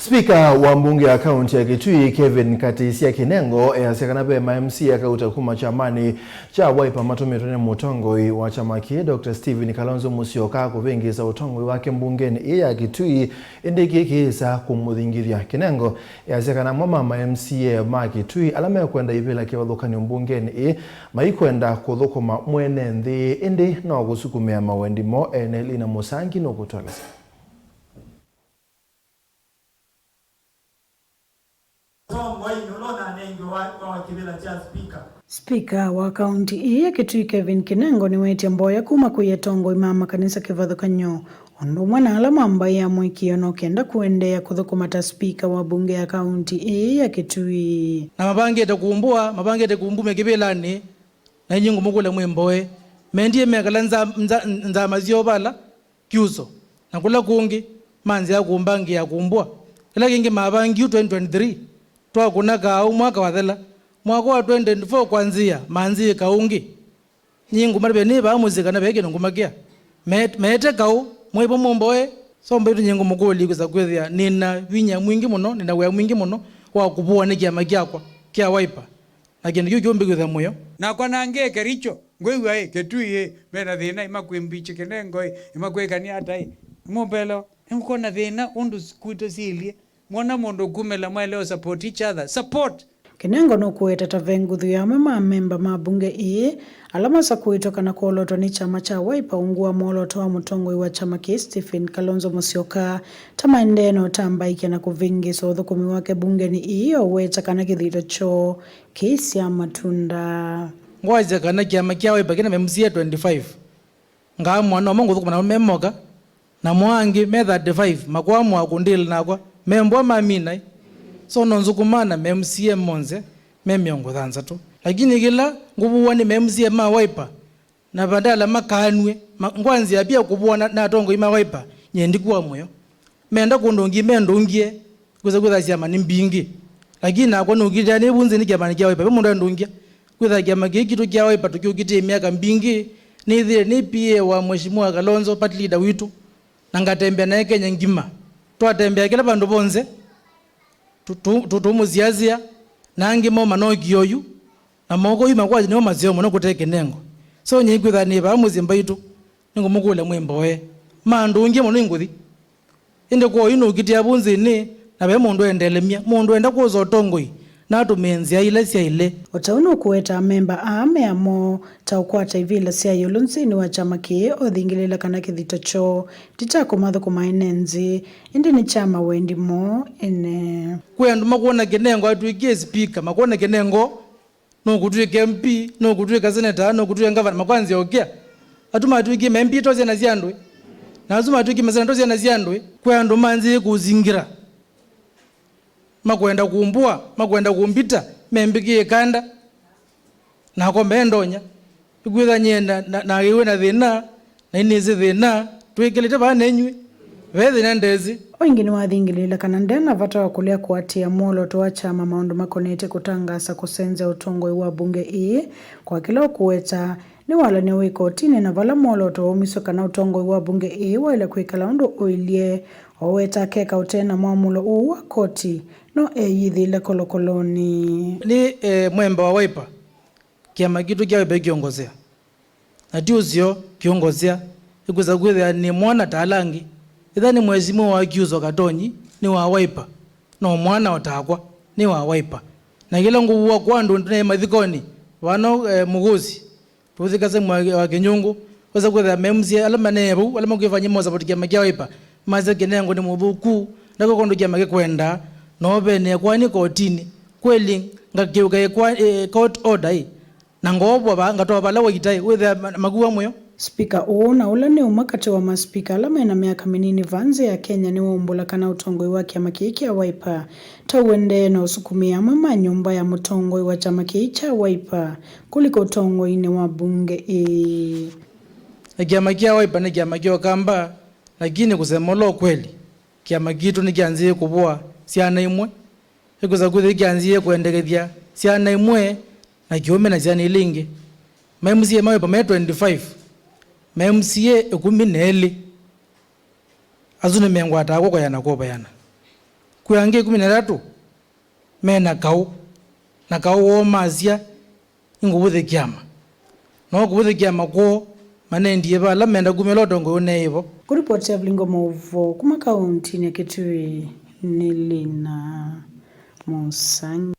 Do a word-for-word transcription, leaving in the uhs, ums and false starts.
Spika wa mbunge ya kaunti ya Kitui, Kevin Katisya Kinengo, easya kana ve ma M C A akauta kuma kyamanĩ kya Wiper matũmĩtwe nĩ mũtongoi wa kyama kĩĩ, Doctor Stephen Kalonzo Musyoka, kũvĩngĩĩsa ũtongoi wake mbungenĩ ĩĩ ya Kitui, ĩndĩ kĩĩ kĩyĩsa kũmũthingithya. Kinengo easya kana amwe ma ma M C A ma Kitui ala mekwenda ivĩla kĩvathũkany'o mbungenĩ ĩĩ maikwenda kũthũkũma mwene nthĩ, ĩndĩ no kũsukumĩa mawendi moo ene. Lina Mũsangi nũkũtũelesya. Tom Waini ũla ũnanengiwe wa, wa kĩvĩla kya spika. Spika wa kaunti ĩĩ ya Kitui Kevin Kinengo nĩwetie mboya kuma kwĩ atongoi ma makanisa kĩvathũkany'o, ũndũ ũmwe na ala ma mbaĩ ya mũĩkĩĩo, no kenda kũendeea kũthũkũma ta spika wa mbunge ya kaunti ĩĩ ya Kitui. Na mavangĩte kumbũa, mavangĩte kumbumya kĩvĩlanĩ, na inyuĩ ngũmũkũlya mwĩ mboe. Mendie mekala nza-, nza-, nzama syoo vala Kyuso, na kũla kũngĩ, manzĩa kũmbangĩa kũmbũa. Kĩla kĩngĩ mavangie twenty twenty-three, twakũna kaũ mwaka wathela. Mwaka wa twenty twenty-four kwanzĩa, manzĩĩka ũngĩ. Nyie ngũmatavya nĩ vaa mũsyĩ kana ve kĩndũ ngũmakĩa. Me-, meete kaũ, mwĩvo mũmboe, so mbaitũ nyie ngũmũkũlya kwĩsa kwĩthĩa nĩna vinya mwingĩ mũno, nĩna wĩa mwingĩ mũno wa kũvũwa nĩ kĩama kyakwa kya Wiper. Na kĩndũ kĩu kĩũmbĩkĩthya mũyo. Nakwa nangĩe Kericho, ngwĩw'a ĩ, Kitui ĩ, mena thĩna, ĩmakwĩ mbichi Kinengo ĩ, ĩmakwĩkania ata ĩ? Mũmbelo, nĩngũkona thĩna ũndũ s-, kwitũ syĩlye. Mwona mũndũ ũkumĩla, mwaĩle ũ support each other. Support! Kinengo nũkũweta ta ve nguthu ya amwe ma amemba ma mbunge ĩĩ ala masakũĩtwe kana kwolotwa nĩ kyama kya Wiper ungu wa mwolooto wa mũtongoi wa kyama kĩĩ Stephen Kalonzo Musyoka ta maendee na ũtambaĩkya na kũvĩngĩĩsa ũthũkũmi wake mbungenĩ ĩĩ, o weta kana kĩthito kyoo kĩisya matunda. Ngwasya kana kĩama kya Wiper kĩna ma M C A twenty-five. Ngaamũa no mo ngũthũkũma namo me moka, namo angĩ me thirty-five makwamũa kũndĩĩla nakwa, me mbũa mamina ĩ. So no nzũkũmaa na ma M C A monthe me mĩongo thanthatũ. Lakini kĩla ngũvũwa nĩ ma M C A ma Wiper, na vandala makanw'e, ma-, ngwanzĩa pia kũvũwa na, na atongoi ma Wiper, nyie ndikuwa mũyo. Menda kũndũngie, mendũngie, kwĩsa kwĩtha syama nĩ mbingĩ. Lakini nakwa nũkitĩa nĩ vunzi nĩ kĩamanĩ kya Wiper, ve mũndũ endũngia. Kwĩtha kĩama kĩĩ kitũ kya Wiper tũkyũkitĩe myaka mbingĩ, nĩthĩe nĩ P A wa Mheshimiwa Kalonzo, party leader witũ, na ngatembea naye Kenya ngima. Twatembea kĩla vandũ vonthe, tũ-, tũ-, tũ-, tũmũsiasya, na angĩ moma no kĩoyu, na moko yu makwati nĩmo maseo mũno kũte Kinengo. So nyie kwĩtha nĩ vaa mũsyĩ mbaitũ, nĩngũmũkũlya mwĩ mboe. Mandũngie mũno ingũthi. Ĩndĩ kwoou nũkitĩa vunzĩnĩ, na ve mũndũ endelemya. Mũndũ enda kwosa ũtongoi, na atũmĩe nzĩa ila syaĩle. O ta ũu nũkũweta amemba aa me amo ta ũkwata ivĩla sya ĩũlũ nthĩnĩ wa kyama kĩĩ, o thingĩlĩla kana kĩthito kyoo ti kya kũmathũkũma ene nthĩ, ĩndĩ nĩ kya mawendi moo ene. Kwĩ andũ makwona Kinengo atw'ĩkie spika, makwona Kinengo nũkũtw'ĩka M P, nũkũtw'ĩka seneta, nũkũtw'ĩka ngavana, makwanzĩa ũkĩa. Atu matw'ĩkie ma M P to syana sya andũ ĩ. Na asu matw'ĩkie maseneta to syana sya andũ ĩ. Kwĩ andũ manzĩe kũzingĩra. Makwenda kũmbũa, makwenda kũmbita, membĩkĩe kanda. Nakwa meendonya. Nĩkwĩtha nyie na, na, naĩwe na thĩna, na inĩsĩ thĩna, twĩkĩlĩte vaa nenyw'ĩ. Ve thĩna ndesĩ. O ĩngĩ nĩwathingĩlĩĩla kana nde na vata wa kũlea kũatĩĩa mwolooto wa kyama maũndũ makonetye kũtangaasa kũsenzya ũtongoi wa mbunge ĩĩ, kwa kĩla ũkũweta nĩwalany'a wĩ kotinĩ, na vala mwolooto waumisw'e kana ũtongoi wa mbunge ĩĩ waĩle kwĩkala ũndũ ũilyĩ, o weta akeka ũtee na mwamũlo ũũ wa koti, no eyĩthĩĩle kolokolonĩ. Nĩ, eh, mwemba wa Wiper. Kĩama kitũ kya Wiper kĩongosea. Na ti ũseo kĩongosea, ĩkwĩsa kwĩthĩa nĩ mwana ta ala angĩ. Ĩtha nĩ Mheshimiwa wa Kyuso Katonyi, nĩ wa Wiper, no mwana o takwa, nĩ wa Wiper. Na kĩla ngũvũwa kwa andũ naĩ mathikonĩ, vano, eh, Mũgũsi, tũthikase mwa-, wa Kĩnyũngũ, wesa kwĩthĩa ma M C A ala manee vau, ala makwĩfany'a mosapoti kĩama kya Wiper, masya Kinengo nĩ mũthũku, ndakwe kũndũ kĩama kĩkwendaa, no venee kwani kotinĩ. Kweli, ngakĩũka ĩkwa-, eh, court order ĩ. Na ngoovwa vaa, ngatwawa vala waitaĩ, wĩthĩa ma-, makuwa mũyo. Spika ũũ, na ũla nĩ ũmwe katĩ wa maspika ala mena myaka mĩnini vaa nthĩ ya Kenya, nĩwaumbũla kana ũtongoi wa kĩama kĩĩ kya Wiper ta ũendee na ũsukumĩa amwe ma nyũmba ya mũtongoi wa kyama kĩĩ kya Wiper kũlika ũtongoinĩ wa mbunge ĩĩ. Na kĩama kya Wiper nĩ kĩama kya Ũkamba, lakini kusema ule ukweli, kĩama kitũ nĩkyanzĩe kũvũa syana imwe. Ĩkwĩsa kwĩthĩa kyanzĩe kũendekethya syana imwe na kĩũme na syana ila ingĩ. Ma M C A ma Wiper me twenty-five, ma M C A ĩkũmi na elĩ. Asu nĩmengwataa kw'oko yana kwovayana. Kwĩ angĩ ĩkũmi na atatũ me na kaũ, na kaũ woo masya, "Nĩngũvũthĩkĩa ma." No kũvũthĩkĩa ma kwoo manendie vala menda kumĩla ũtongoi ũneeĩvo. Kũripoti ya Vilingo Maũvoo kuma kauntinĩ ya Kitui nĩ Lina Mũsangi.